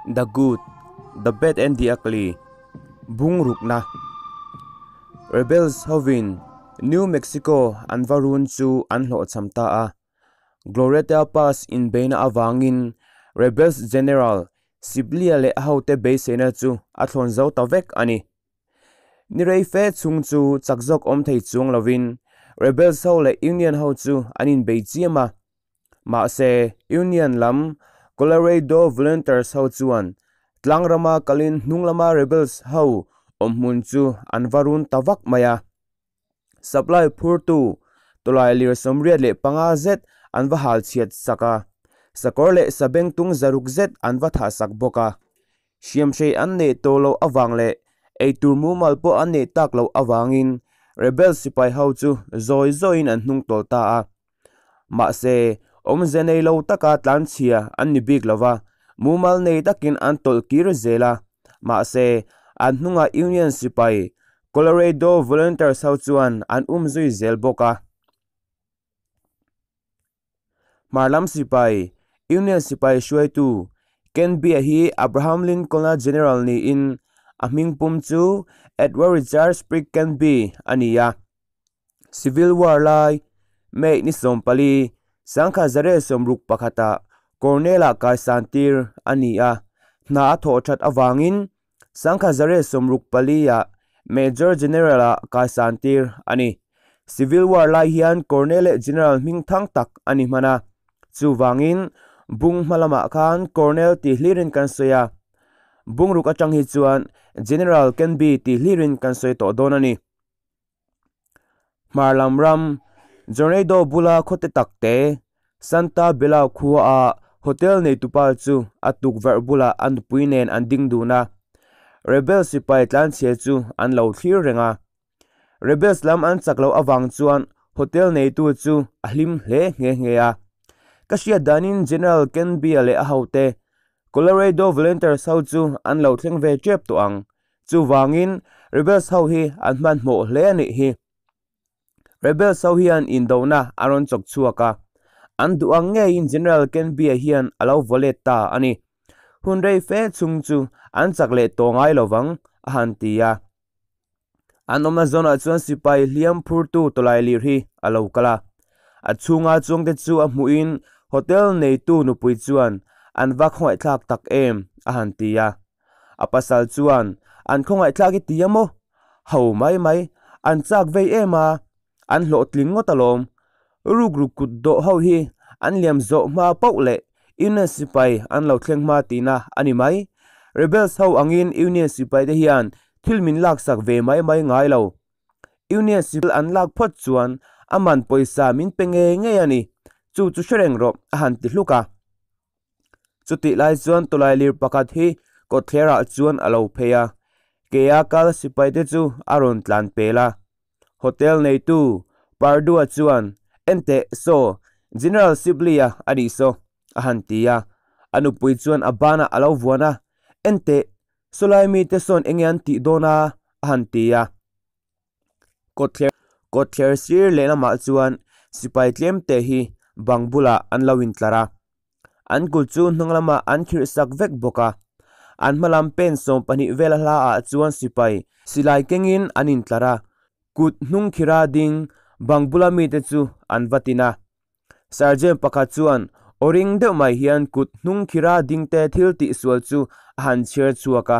The Good, The Bad and The Ugly, Bung rukna, Rebels hovin New Mexico an va run chu an hlawhchham ta a. Glorieta Pass inbeihna avangin Rebels General Sibley-a leh a hote beiseina chu a thlawn zo ta vek a ni. Ni rei fe chhung chu chak zawk awm thei chuang lovin Rebels ho leh Union ho chu an inbei chiam a. Mahse, Union lam Colorado Volunteers ho chuan tlang rama kalin hnung lama Rebels ho awmhmun chu an va run ta vak mai a. Supply phurtu tawlai lir 85 zet an va hal chhiat sak a, sakawr leh sabengtung 600 zet an va thah sak bawk a. Hriamhrei an neih tawh loh avang leh eitur mumal pawh an neih tak loh avangin Rebels sipai ho chu zawi zawiin an hnung tawl ta a. Mahse, awmze nei lo taka tlanchhia an ni bik lo va, mumal nei takin an tawlh kir zel a. Mahse, an hnungah Union sipai, Colorado Volunteers ho chuan an um zui zel bawk a. Hmar lam sipai, Union sipai hruaitu, Canby-a hi Abraham Lincoln-a general niin a hming pum chu Edward Richard Sprigg Canby a ni a. Civil War lai, May ni 14, 1961-ah Colonel-ah kaisan tir a ni a, hna a thawh that avangin 1964-ah Major General-ah kaisan tir a ni. Civil War lai hian Colonel leh General hming thang tak a ni hman a, chuvangin bung hma lamah khan Colonel tih hlirin kan sawi a, bungruk atang hi chuan General Canby tih hlirin kan sawi tawh dawn a ni. Hmar lam ram, Jornado bula khawte tak te, Santa Bella khua a hotel neitupa chu a tukverh bulah a nupui nen an ding dun a. Rebel sipai tlanchhia chu an lo thlir reng a. Rebels lam an chak loh avang chuan hotel neitu chu a hlim hle nghe nghe a. Ka hriat danin General Canby-a leh a hote, Colorado Volunteers ho chu an lo thleng ve tep tawh ang. Chuvangin, Rebels ho hi an hmanhmawh hle a nih hi. Rebels ho hian indona a rawn chawk chhuak a, an duh ang ngeiin General Canby-a hian a lo vaw let ta a ni. Hun rei fe chhung chu an chak leh tawh ngai lo vang, a han ti a. An awmna zawnah chuan sipai hliam phurtu tawlai lir hi a lo kal a. A chhunga chuangte chu a hmuhin hotel neitu nupui chuan an va khawngaihthlak tak em, a han ti a. A pasal chuan, An khawngaihthlak i ti a maw? Ho mai mai, an chak vei em a, an hlawhtling ngawt alawm. Ruk ruk kut dawh ho hi an liam zawh hma pauh leh Union sipai an lo thleng hma tihna a ni mai. Rebels ho angin Union sipai te hian thil min laksak ve mai mai ngai lo. Union sipai an lak phawt chuan a man pawisa min pe ngei ngei a ni. Chu chu hre reng rawh, a han ti hluk a. Chutih lai chuan tawlai lir pakhat hi kawtthlerah chuan a lo phei a, kea kal sipai te chu a rawn tlan pel a. Hotel neitu Pardue-a chuan, Enteh, saw, General Sibley-a a nih saw, a han ti a. A nupui chuan a banah a lo vuan a, Enteh, sawlai mite sawn enge an tih dawn a? a han ti a. Kawtthler kawtthler sir lehlamah chuan sipai tlem te hi bang bulah an lo intlar a, an kut chu hnung lamah an khirh sak vek bawk a, an hma lam pen 12 vel a hla ah chuan sipai silai kengin an intlar a, kut hnung khira ding bang bula mite chu an va tin a. Sergeant pakhat chuan aw ring deuh mai hian kut hnung khira ding te thil tihsual chu a han chhiar chhuak a.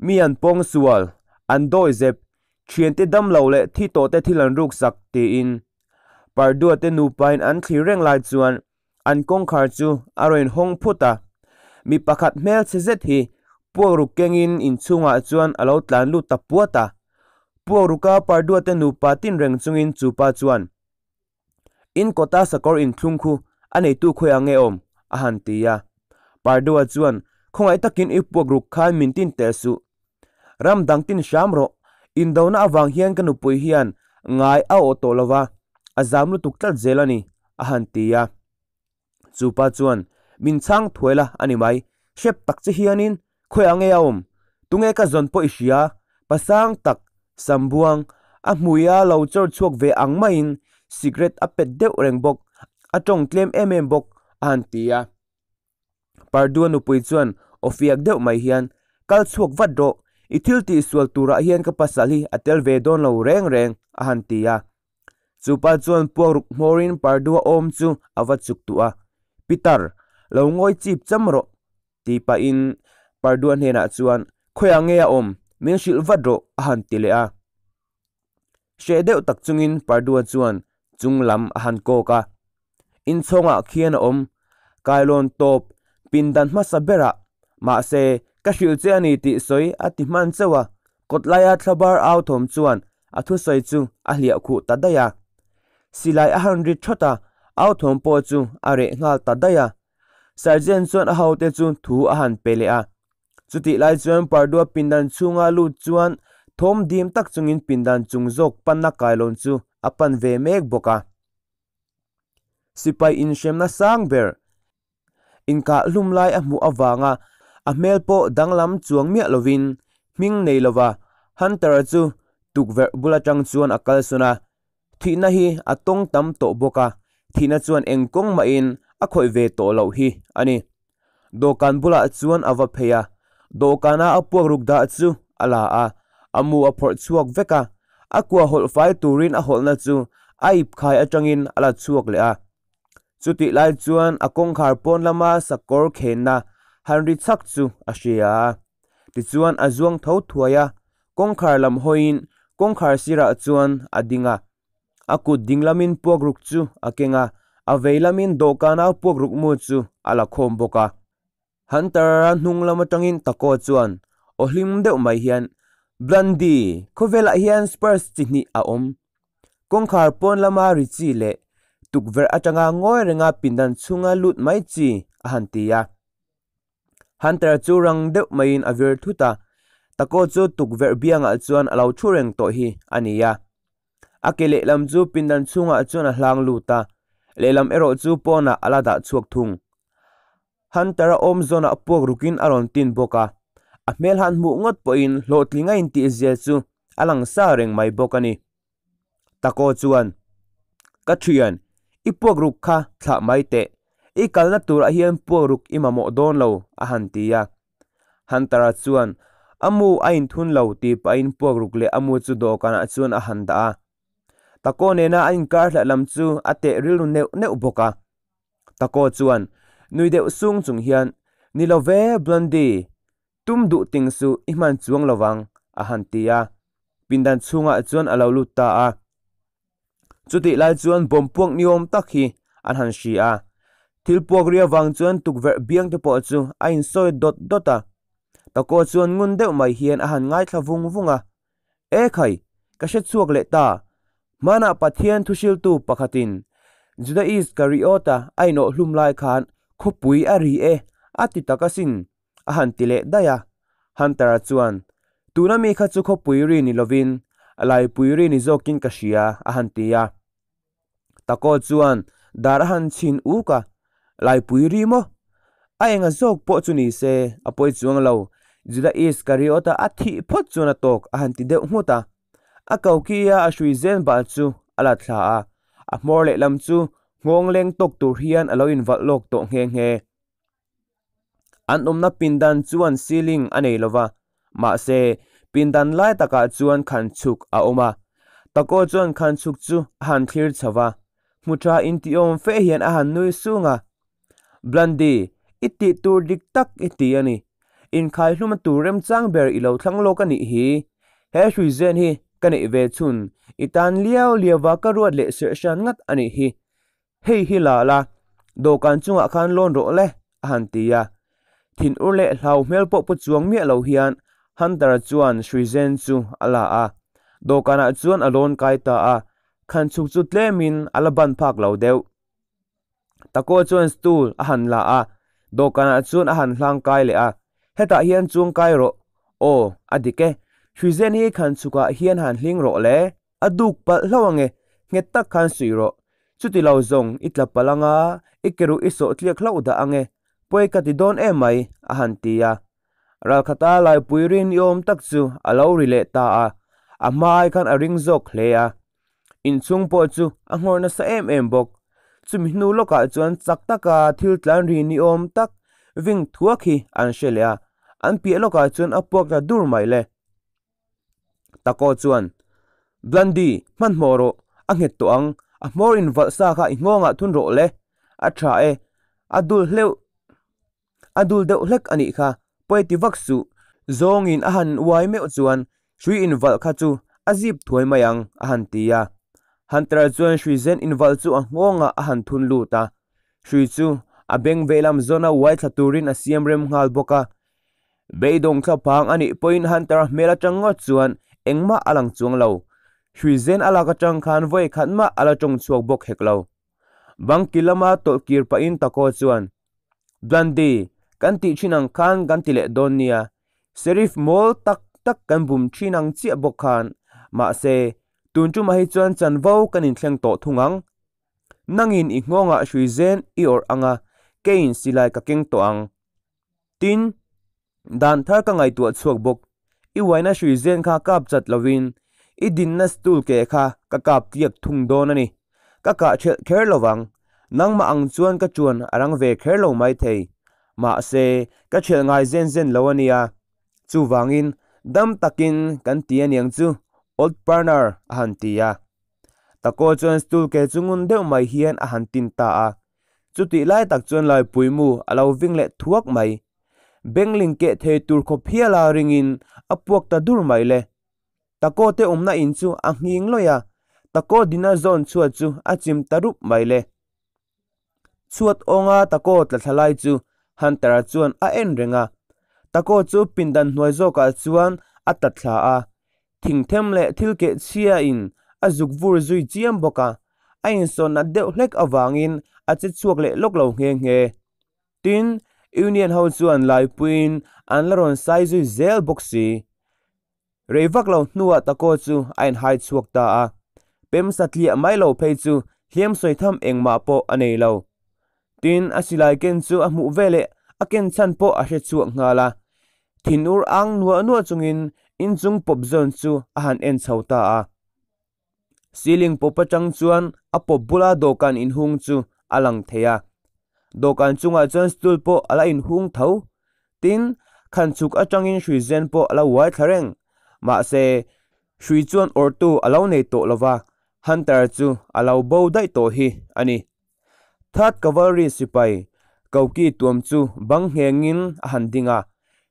Mi an pawng sual, an dawi zep, thiante dam lo leh thi tawh te thil an ruk sak tiin Pardua te nupain an thlir reng lai chuan an kawngkhar chu a rawn hawng phut a. Mi pakhat hmelchhe zet hi puak ruk kengin inchhungah chuan a lo tlan lut ta puat a. Puak ruka Pardua te nupa tin reng chungin chupa chuan In kawta sakawr inthlung khu a neitu khawiah nge awm? a han ti a. Pardua chuan, Khawngaih takin i puak ruk khan min tin teh suh. Ram dang tin hram rawh. Indona avang hian ka nupui hian ngai a awh tawh lo va, a zam lutuk tlat zel a ni, a han ti a. Chupa chuan, Min chhang thuai la a ni mai. Hrep tak che hianin khawiah nge a awm? Tunge ka zawn pawh i hria? Pasang tak, Sambuang, a hmuia lo chawr chhuak ve ang maiin cigarette a pet deuh reng bawk, a tawng tlem em em bawk, a han ti a. Pardua nupui chuan, aw fiak deuh mai hian, Kal chhuak vat rawh, i thil tihsual turah hian ka pasal hi a tel ve dawn lo reng reng, a han ti a. Chupa chuan puakruk hmawrin Pardua awm chu a va chuk tuh a, Pitar, lo ngawi chip cham rawh, tih pahin Pardua hnenah chuan, Khawiah nge a awm, min hrilh vat rawh, a han ti leh a. Hreh deuh tak chungin Pardua chuan chung lam a han kawk a, Inchhawngah khian a awm, kailawn tawp pindan hmasa berah, mahse ka hrilh che a ni tih sawi a ti hman chauh a, kawtlaia thlabar au thawm chuan a thusawi chu a hliah khuh ta daih a. Silai a han rit thawt a, au thawm pawh chu a reh nghal ta daih a. Sergeant chuan a hote chu thu a han pe leh a. Chutih lai chuan Pardua pindan chhunga lut chuan thawm dim tak chungin pindan chung zawk panna kailawn chu a pan ve mek bawk a. Sipai inhremna sang ber inkah hlum lai a hmuh avanga a hmel pawh danglam chuang miah lovin hming nei lova Hunter-a chu tukverh bul atang chuan a kalsawn a, Thihna hi a tawng tam tawh bawk a, thihna chuan eng kawng mahin a khawih ve tawh loh hi a ni. Dawhkan bulah chuan a va phei a, dawhkana a puak ruk dah chu a la a, a mu a phawrh chhuak vek a, a kua hawlh fai turin a hawlhna chu a ip khai atangin a la chhuak leh a. Chutih lai chuan a kawngkhar pawn lama sakawr khenna han ri chhak chu a hria a. Tichuan a zuang tho thuai a, kawngkhar lam hawiin kawngkhar sirah chuan a ding a. A kut ding lamin puakruk chu a keng a, a vei lamin dawhkana puakruk mu chu a la khawm bawk a. Hunter-a hnung lam atangin Taco chuan aw hlim deuh mai hian, Blondie, khawvelah hian Spurs chi hnih a awm. Kawngkhar pawn lama ri chi leh tukverh atanga ngawi renga pindan chhunga lut mai chi, a han ti a. Hunter chu rang deuh maiin a vir thut a, Taco chu tukverh biangah chuan a lo thu reng tawh hi a ni a. A ke lehlam chu pindan chhungah chuan a hlang lut a, lehlam erawh chu pawnah a la dah chhuak thung. Hunter-a awm zawnah puak rukin a rawn tin bawk a, a hmel han hmuh ngawt pawhin hlawhtling a intihzia chu a lang sa reng mai bawk a ni. Taco chuan, Ka thian, i puak ruk kha thlah mai teh. I kalna turah hian puak ruk i mamawh dawn lo, a han ti a. Hunter-a chuan, A mu a inthun lo, tih pahin puak ruk leh a mu chu dawhkanah chuan a han dah a. Taco nena a inkar hlat lam chu a teh rilru neuh neuh bawk a. Taco chuan nui deuh sung chung hian, Ni lo ve, Blondie, Tum duh ting suh i hman chuang lo vang, a han ti a. Pindan chhungah chuan a lo lut ta a. Chutih lai chuan bawm puak ni awm tak hi an han hri a. Thil puak ri avang chuan tukverh biang te pawh chu a insawi dawt dawt a. Taco chuan ngun deuh mai hian a han ngaithla vung vung a. E khai, ka hre chhuak leh ta. Hmanah Pathian thuhriltu pakhatin Juda Iskariota a inawh hlum lai khan khawpui a ri e a ti tak asin. A han ti leh daih a. Hunter-a chuan, Tuna mi kha chu khawpui ri ni lovin a laipui ri ni zawkin ka hria, a han ti a. Taco chuan dar a han chhin uk a, Laipui ri maw? A enga zawk pawh chu ni se, a pawi chuang lo. Juda Iskariota a thih phawt chuan a tawk, a han ti deuh nghut a. A kokia a hrui zen bal chu a la thla a, a hmawr lehlam chu nghawng leng tawk tur hian a lo invalh lawk tawh nghe nghe. An awmna pindan chuan ceiling a nei lova, mahse pindan lai takah chuan khan chhuk a awm a. Taco chuan khan chhuk chu a han thlir chho va, hmu tha intiawm fe hian a han nui sung a. Blondie, i tih tur dik tak i ti a ni. Inkhai hluma tur remchang ber i lo thlang lawk a nih hi. He hrui zen hi ka neih ve chhun, i tan liau liauva ka ruat leh serh hran ngat a nih hi. Hei hi la la, dawhkan chungah khan lawn rawh le, a han ti a. Thin ur leh hlau hmel pawh pu chuang miah lo hian Hunter-a chuan hruizen chu a la a. Dawhkanah chuan a lawn kai ta a, khan chhuk chu tlemin a la ban phak lo deuh. Taco chuan stool a han la a, dawhkanah chuan a han hlang kai leh a, Hetah hian chuang kai rawh. Aw, a dik e. Hruizen hi khan chhukah hian han hling rawh le. A duk palh hlauh ange, nghet tak khan suih rawh. Chuti lo zawng i tla palh anga, i keruh i sawh tliak hlauh dah ange, pawi ka ti dawn em mai, a han ti a. Ralkhata laipui rin i awm tak chu a lo ri leh ta a, a hma ai khan a ring zawk hle a. Inchhung pawh chu a nghawr nasa em em bawk. Chumi hnu lawkah chuan chak taka thil tlan ri ni awm tak, ving thuak hi an hre leh a, an piah lawkah chuan a puak ta dur mai le. Taco chuan, Blondie, hmanhmawh rawh, a nghet tawh ang, a hmawr invalh sa kha i nghawngah thun rawh le, a tha e, a dul hleuh. A dul deuh hlek a nih kha, pawi ti vak suh. Zawngin a han uai meuh chuan hrui invalh kha chu a zip thuai mai ang, a han ti a. Hunter chuan hrui zen invalh chu a nghawngah a han thun lut a. Hrui chu a beng veilam zawna uai thla turin a siam rem nghal bawk a. Beidawng thlaphang a nih pawhin Hunter-a hmel atang ngawt chuan engmah a lang chuang lo. Hrui zen a lak atang khan vawi khat mah a la tawng chhuak bawk hek lo. Bangki lama tawlh kir pahin Taco chuan, Blondie, kan tih thin ang khan kan ti leh dawn nia. Sheriff mawl tak tak kan bum thin ang chiah bawk khan. Mahse, tun tumah hi chuan chanvo kan inthleng tawh thung ang. Nangin i nghawngah hrui zen i awrh ang a, keiin silai ka keng tawh ang. Tin, dan thar ka ngaihtuah chhuak bawk. I uaina hrui zen kha kap chat lovin i dinna stool ke kha ka kap tliak thung dawn a ni. Ka kah ṭhelh kher lo vang. Nangmah ang chuan ka ṭuan a rang ve kher lo maithei. Mahse, ka ṭhelh ngai zen zen lo a nia. Chuvangin, dam takin kan ti a niang chu, Old Partner a han ti a. Taco chuan stool ke chu ngun deuh mai hian a han tin ta a. Chutih lai tak chuan Laipuimu a lo ving leh thuak mai. Bengling keh thei tur khawp hiala ringin a puak ta dur mai le. Taco te awmna in chu a nghing lawih a, Taco dina zawn chhuat chu a chim ta rup mai le. Chhuat awnga Taco tla thla lai chu Hunter-a chuan a en reng a. Taco chu pindan hnuai zawkah chuan a tla thla a, Thingthem leh thil keh chhiain a zuk vur zui chiam bawk a, a insawn nat deuh hlek avangin a che chhuak leh lawk lo nghe nghe. Tin, Union ho chuan laipuiin an la rawn sai zui zel bawk si. Rei vak lo hnuah Taco chu a inhai chhuak ta a, pem satliah mai lo phei chu hliam sawi tham engmah pawh a nei lo. Tin, a silai ken chu a hmuh veleh a ken chhan pawh a hre chhuak nghal a. Thinur ang nuah nuah chungin inchung pawp zawn chu a han en chho ta a. Ceiling pawp atang chuan a pawp bula dawhkan inhung chu a lang thei a. Dawhkan chungah chuan stool pawh a la inhung tho. Tin, khan chhuk atangin hrui zen pawh a la uai thla reng. Mahse, hrui chuan awrhtu a lo nei tawh lova, Hunter chu a lo bo daih tawh hi a ni. Third Cavalry sipai Koki tuam chu bang nghengin a han ding a,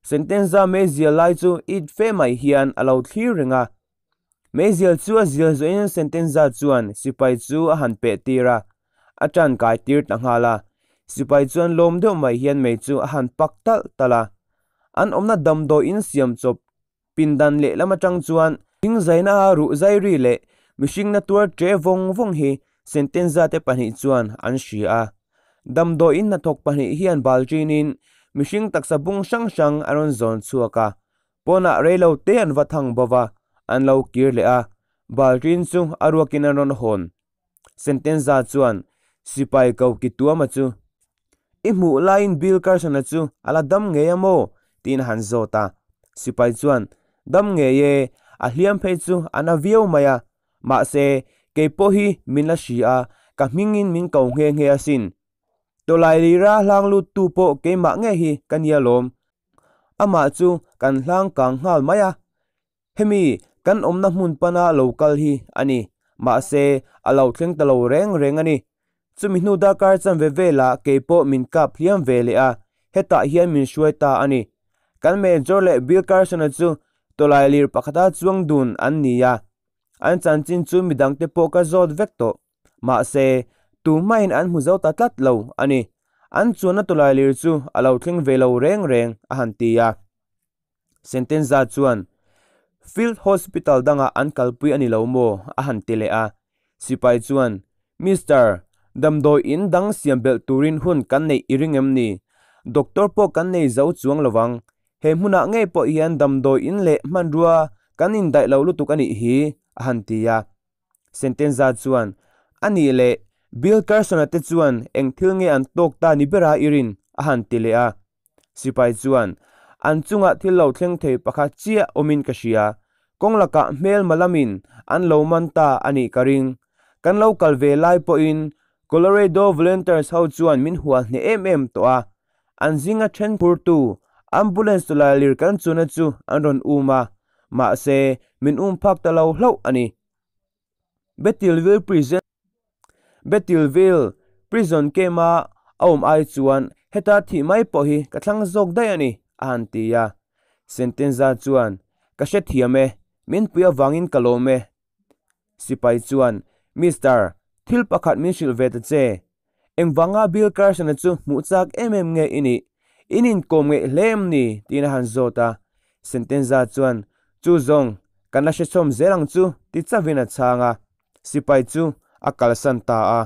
Sentenza meizial lai chu it fe mai hian a lo thlir reng a. Meizial chu a zial zawhin Sentenza chuan sipai chu a han peh tir a, a tan kai tir ta nghal a. Sipai chuan lawm deuh mai hian mei chu a han pak talh talh a. An awmna damdawi in siam chawp Pindan lehlam atang chuan thingzaina a ruh zairi leh mihringna tuar che vawng vawng hi Sentenza te pahnih chuan an hria a. Damdawiin hnathawk pahnih hian balṭinin mihring taksa bung hrang hrang a rawn zawn chhuak a, pawnah reilo te an va thang bo va, an lo kir leh a, balṭin chu a ruakin an rawn hawn. Sentenza chuan sipai ko ki tuama chu, I hmuh laiin Bill Carson-a chu a la dam ngei a maw? tiin a han zawt a. Sipai chuan, Dam ngei e, a hliam phei chu a na viau mai a. Mahse, kei pawh hi min la hri a, ka hmingin min ko nghe nghe asin. Tawlai lira hlang luttu pawh keimah ngei hi ka nia lawm. Amah chu kan hlang kang nghal mai a. Hemi kan awmna hmun pana lo kal hi a ni. Mahse, a lo thleng ta lo reng reng a ni. Chumi hnu darkar chanve velah kei pawh min kap hliam ve leh a, hetah hian min hruai ta a ni. Kan Major leh Bill Carson-a chu tawlai lir pakhata chuang dun an ni a. An chanchin chu midangte pawh ka zawt vek tawh. Mahse, tuhmain an hmu zo ta tlat lo a ni. An chuanna tawlai lir chu a lo thleng ve lo reng reng, a han ti a. Sentenza chuan, Field Hospital dangah an kalpui a ni lo maw? a han ti leh a. Sipai chuan, Mister, damdawi in dang siam belh turin hun kan neih i ring em ni? Doctor pawh kan nei zo chuang lo vang. He hmunah ngei pawh hian damdawi in leh hmanrua kan indaih lo lutuk a nih hi, a han ti a. Sentenza chuan, A nih leh, Bill Carson-a te chuan eng thil nge an tawk ta ni bera i rin? a han ti leh a. Sipai chuan, An chungah thil lo thleng thei pakhat chiah awmin ka hria. Kawng lakah hmelma lamin an lo man ta a nih ka ring. Kan lo kal ve lai pawhin Colorado Volunteers ho chuan min hual hneh em em tawh a. An zinga then phurtu ambulance tawlailir kan chuna chu an rawn um a, mahse min um phak ta lo hlauh a ni. Bettyville Prison Bettyville Prison camp a a awm ai chuan heta thih mai pawh hi ka thlang zawk daih a ni, a han ti a. Sentenza chuan, Ka hrethiam e, min pui avangin ka lawm e. Sipai chuan, Mister, thil pakhat min hrilh ve ta che. Engvanga Bill Carson-a chu hmuh chak em em nge i nih? In inkawm ngeih hle em ni? tiin a han zawt a. Sentenza chuan, Chu zawng, kan la hrechhawm zel ang chu, ti chavin a chhang a. Sipai chu a kalsan ta a.